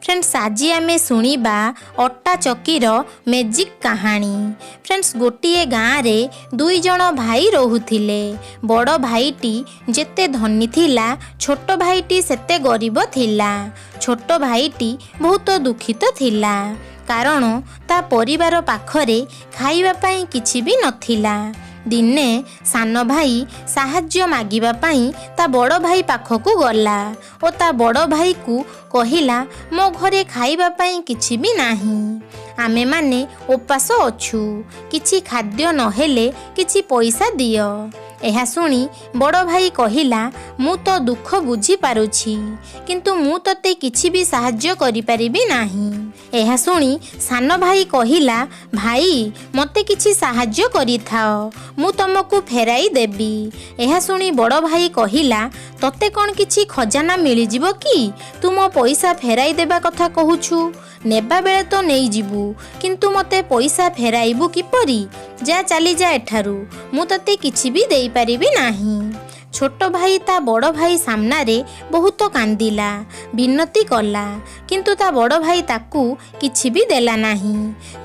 Friends, ଆଜି ଆମେ ଶୁଣିବା ଅଟା ଚକିର ମେଜିକ୍ କାହାଣୀ। ଫ୍ରେଣ୍ଡସ୍, ଗୋଟିଏ ଗାଁରେ ଦୁଇ ଜଣ ଭାଇ ରହୁଥିଲେ। ବଡ଼ ଭାଇଟି ଯେତେ ଧନୀ ଥିଲା, ଛୋଟ ଭାଇଟି ସେତେ ଗରିବ ଥିଲା। ଛୋଟ ଭାଇଟି ବହୁତ ଦୁଃଖିତ ଥିଲା, କାରଣ ତା ପରିବାର ପାଖରେ ଖାଇବା ପାଇଁ କିଛି ବି ନଥିଲା। ଦିନେ ସାନ ଭାଇ ସାହାଯ୍ୟ ମାଗିବା ପାଇଁ ତା ବଡ଼ ଭାଇ ପାଖକୁ ଗଲା ଓ ତା ବଡ଼ ଭାଇକୁ କହିଲା, ମୋ ଘରେ ଖାଇବା ପାଇଁ କିଛି ବି ନାହିଁ, ଆମେମାନେ ଉପାସ ଅଛୁ, କିଛି ଖାଦ୍ୟ ନହେଲେ କିଛି ପଇସା ଦିଅ। ଏହା ଶୁଣି ବଡ଼ ଭାଇ କହିଲା, ମୁଁ ତ ଦୁଃଖ ବୁଝିପାରୁଛି, କିନ୍ତୁ ମୁଁ ତୋତେ କିଛି ବି ସାହାଯ୍ୟ କରିପାରିବି ନାହିଁ। ଏହା ଶୁଣି ସାନ ଭାଇ କହିଲା, ଭାଇ, ମୋତେ କିଛି ସାହାଯ୍ୟ କରିଥାଅ, ମୁଁ ତମକୁ ଫେରାଇ ଦେବି। ଏହା ଶୁଣି ବଡ଼ ଭାଇ କହିଲା, ତତେ କ'ଣ କିଛି ଖଜାନା ମିଳିଯିବ କି ତୁ ମୋ ପଇସା ଫେରାଇ ଦେବା କଥା କହୁଛୁ? ନେବା ବେଳେ ତ ନେଇଯିବୁ, କିନ୍ତୁ ମୋତେ ପଇସା ଫେରାଇବୁ କିପରି? ଯା, ଚାଲିଯା ଏଠାରୁ, ମୁଁ ତତେ କିଛି ବି ଦେଇପାରିବି ନାହିଁ। ଛୋଟ ଭାଇ ତା ବଡ଼ ଭାଇ ସାମ୍ନାରେ ବହୁତ କାନ୍ଦିଲା, ବିନତି କଲା, କିନ୍ତୁ ତା ବଡ଼ ଭାଇ ତାକୁ କିଛି ବି ଦେଲା ନାହିଁ।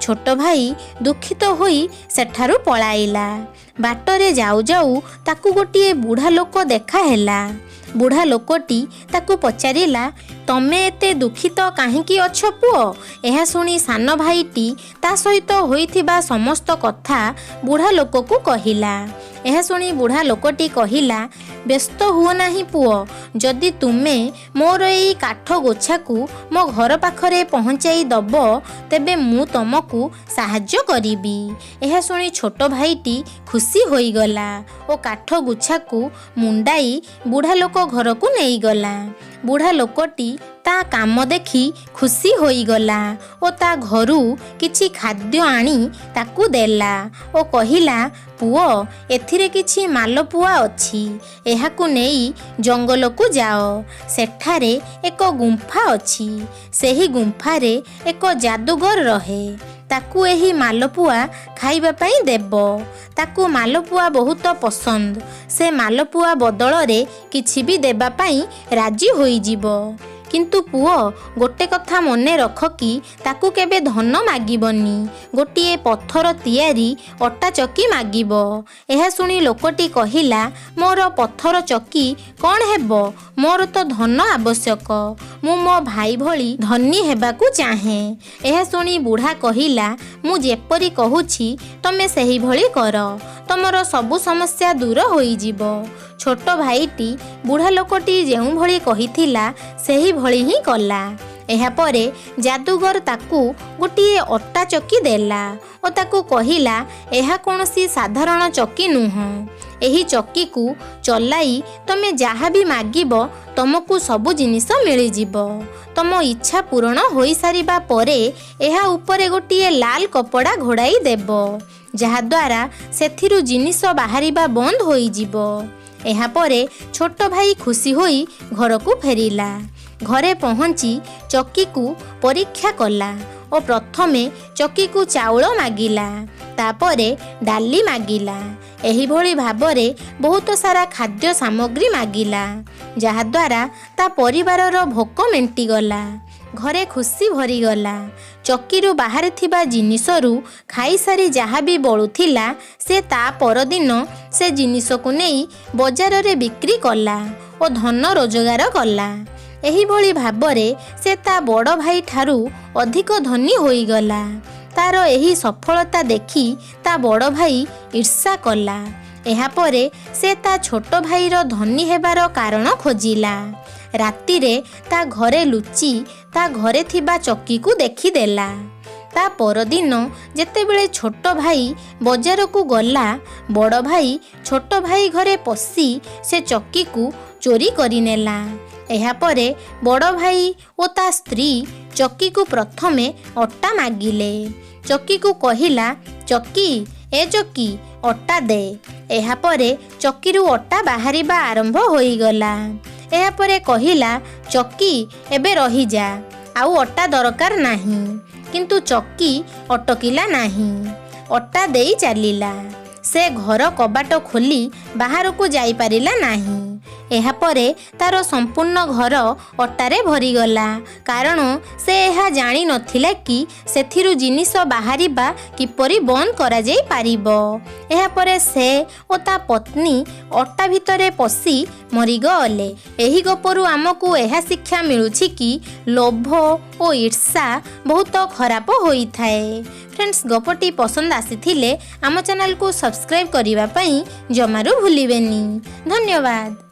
ଛୋଟ ଭାଇ ଦୁଃଖିତ ହୋଇ ସେଠାରୁ ପଳାଇଲା। ବାଟରେ ଯାଉ ଯାଉ ତାକୁ ଗୋଟିଏ ବୁଢ଼ା ଲୋକ ଦେଖା ହେଲା। ବୁଢ଼ା ଲୋକଟି ତାକୁ ପଚାରିଲା, ତମେ ଏତେ ଦୁଃଖିତ କାହିଁକି ଅଛ ପୁଅ? ଏହା ଶୁଣି ସାନ ଭାଇଟି ତା ସହିତ ହୋଇଥିବା ସମସ୍ତ କଥା ବୁଢ଼ା ଲୋକକୁ କହିଲା। ଏହା ଶୁଣି ବୁଢ଼ା ଲୋକଟି କହିଲା, ବ୍ୟସ୍ତ ହୁଅ ନାହିଁ ପୁଅ, ଯଦି ତୁମେ ମୋର ଏଇ କାଠ ଗୋଛାକୁ ମୋ ଘର ପାଖରେ ପହଞ୍ଚାଇ ଦବ, ତେବେ ମୁଁ ତମକୁ ସାହାଯ୍ୟ କରିବି। ଏହା ଶୁଣି ଛୋଟ ଭାଇଟି ଖୁସି ହୋଇଗଲା ଓ କାଠ ଗୁଚ୍ଛାକୁ ମୁଣ୍ଡାଇ ବୁଢ଼ା ଲୋକ ଘରକୁ ନେଇଗଲା। ବୁଢ଼ା ଲୋକଟି ତା କାମ ଦେଖି ଖୁସି ହୋଇଗଲା ଓ ତା ଘରୁ କିଛି ଖାଦ୍ୟ ଆଣି ତାକୁ ଦେଲା ଓ କହିଲା, ପୁଅ, ଏଥିରେ କିଛି ମାଲପୁଆ ଅଛି, ଏହାକୁ ନେଇ ଜଙ୍ଗଲକୁ ଯାଅ। ସେଠାରେ ଏକ ଗୁମ୍ଫା ଅଛି, ସେହି ଗୁମ୍ଫାରେ ଏକ ଯାଦୁଗର ରହେ। ତାକୁ ଏହି ମାଲପୁଆ ଖାଇବା ପାଇଁ ଦେବ। ତାକୁ ମାଲପୁଆ ବହୁତ ପସନ୍ଦ। ସେ ମାଲପୁଆ ବଦଳରେ କିଛି ବି ଦେବା ପାଇଁ ରାଜି ହୋଇଯିବ। କିନ୍ତୁ ପୁଅ, ଗୋଟେ କଥା ମନେ ରଖ କି ତାକୁ କେବେ ଧନ ମାଗିବନି, ଗୋଟିଏ ପଥର ତିଆରି ଅଟା ଚକି ମାଗିବ। ଏହା ଶୁଣି ଲୋକଟି କହିଲା, ମୋର ପଥର ଚକି କ'ଣ ହେବ? ମୋର ତ ଧନ ଆବଶ୍ୟକ। ମୁଁ ମୋ ଭାଇ ଭଳି ଧନୀ ହେବାକୁ ଚାହେଁ। ଏହା ଶୁଣି ବୁଢ଼ା କହିଲା, ମୁଁ ଯେପରି କହୁଛି ତମେ ସେହିଭଳି କର, ତମର ସବୁ ସମସ୍ୟା ଦୂର ହୋଇଯିବ। ଛୋଟ ଭାଇଟି ବୁଢ଼ା ଲୋକଟି ଯେଉଁଭଳି କହିଥିଲା ସେହିଭଳି ହିଁ କଲା। ଏହାପରେ ଯାଦୁଗର ତାକୁ ଗୋଟିଏ ଅଟା ଚକି ଦେଲା ଓ ତାକୁ କହିଲା, ଏହା କୌଣସି ସାଧାରଣ ଚକି ନୁହଁ। ଏହି ଚକିକୁ ଚଲାଇ ତମେ ଯାହା ବି ମାଗିବ, ତମକୁ ସବୁ ଜିନିଷ ମିଳିଯିବ। ତମ ଇଚ୍ଛା ପୂରଣ ହୋଇସାରିବା ପରେ ଏହା ଉପରେ ଗୋଟିଏ ଲାଲ କପଡ଼ା ଘୋଡ଼ାଇ ଦେବ, ଯାହାଦ୍ୱାରା ସେଥିରୁ ଜିନିଷ ବାହାରିବା ବନ୍ଦ ହୋଇଯିବ। ଏହାପରେ ଛୋଟ ଭାଇ ଖୁସି ହୋଇ ଘରକୁ ଫେରିଲା। ଘରେ ପହଞ୍ଚି ଚକିକୁ ପରୀକ୍ଷା କଲା ଓ ପ୍ରଥମେ ଚକିକୁ ଚାଉଳ ମାଗିଲା, ତାପରେ ଡାଲି ମାଗିଲା। ଏହିଭଳି ଭାବରେ ବହୁତ ସାରା ଖାଦ୍ୟ ସାମଗ୍ରୀ ମାଗିଲା, ଯାହାଦ୍ୱାରା ତା ପରିବାରର ଭୋକ ମେଣ୍ଟିଗଲା, ଘରେ ଖୁସି ଭରିଗଲା। ଚକିରୁ ବାହାରିଥିବା ଜିନିଷରୁ ଖାଇସାରି ଯାହା ବି ବଳୁଥିଲା, ସେ ତା ପରଦିନ ସେ ଜିନିଷକୁ ନେଇ ବଜାରରେ ବିକ୍ରି କଲା ଓ ଧନ ରୋଜଗାର କଲା। ଏହିଭଳି ଭାବରେ ସେ ତା ବଡ଼ ଭାଇ ଠାରୁ ଅଧିକ ଧନୀ ହୋଇଗଲା। ତାର ଏହି ସଫଳତା ଦେଖି ତା ବଡ଼ ଭାଇ ଈର୍ଷା କଲା। ଏହାପରେ ସେ ତା ଛୋଟ ଭାଇର ଧନୀ ହେବାର କାରଣ ଖୋଜିଲା। ରାତିରେ ତା ଘରେ ଲୁଚି ତା ଘରେ ଥିବା ଚକିକୁ ଦେଖିଦେଲା। ତା ପରଦିନ ଯେତେବେଳେ ଛୋଟ ଭାଇ ବଜାରକୁ ଗଲା, ବଡ଼ ଭାଇ ଛୋଟ ଭାଇ ଘରେ ପଶି ସେ ଚକିକୁ ଚୋରି କରିନେଲା। ଏହାପରେ ବଡ଼ ଭାଇ ଓ ତା ସ୍ତ୍ରୀ ଚକିକୁ ପ୍ରଥମେ ଅଟା ମାଗିଲେ। ଚକିକୁ କହିଲା, ଚକି, ଏ ଚକି, ଅଟା ଦେ। ଏହାପରେ ଚକିରୁ ଅଟା ବାହାରିବା ଆରମ୍ଭ ହୋଇଗଲା। ଏହାପରେ କହିଲା, ଚକି, ଏବେ ରହିଯା, ଆଉ ଅଟା ଦରକାର ନାହିଁ। କିନ୍ତୁ ଚକି ଅଟକିଲା ନାହିଁ, ଅଟା ଦେଇ ଚାଲିଲା। ସେ ଘର କବାଟ ଖୋଲି ବାହାରକୁ ଯାଇପାରିଲା ନାହିଁ। ଏହାପରେ ତାର ସମ୍ପୂର୍ଣ୍ଣ ଘର ଅଟାରେ ଭରିଗଲା, କାରଣ ସେ ଏହା ଜାଣିନଥିଲା କି ସେଥିରୁ ଜିନିଷ ବାହାରିବା କିପରି ବନ୍ଦ କରାଯାଇପାରିବ। ଏହାପରେ ସେ ଓ ତା ପତ୍ନୀ ଅଟା ଭିତରେ ପଶି ମରିଗଲେ। ଏହି ଗପରୁ ଆମକୁ ଏହା ଶିକ୍ଷା ମିଳୁଛି କି ଲୋଭ ଓ ଈର୍ଷା ବହୁତ ଖରାପ ହୋଇଥାଏ। ଫ୍ରେଣ୍ଡସ୍, ଗପଟି ପସନ୍ଦ ଆସିଥିଲେ ଆମ ଚ୍ୟାନେଲକୁ ସବସ୍କ୍ରାଇବ୍ କରିବା ପାଇଁ ଜମାରୁ ଭୁଲିବେନି। ଧନ୍ୟବାଦ।